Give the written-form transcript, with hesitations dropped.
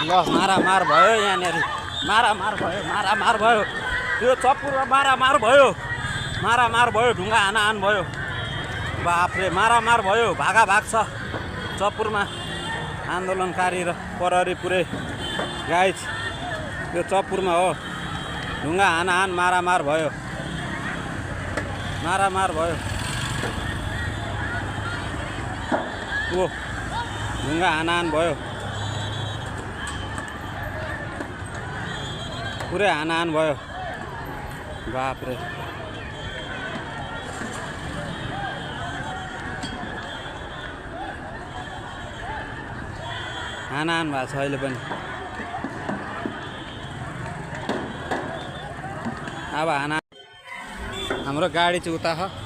ल मारामार भयो यहाँनिर, मारामार भयो त्यो चपुरमा मारामार भयो ढुङ्गा हानाहान भयो। बाफरे मारामार भयो, भागाभाग छ चपुरमा आन्दोलनकारी र प्रहरी पुरै। गाइज त्यो चपुरमा हो, ढुङ्गा हानाहान मारामार भयो। ओ ढुङ्गा हानाहान भयो, पुरै हानाहान भयो। बाफरे हानाहान भएको छ अहिले पनि। अब हाम्रो गाडी चाहिँ उता छ।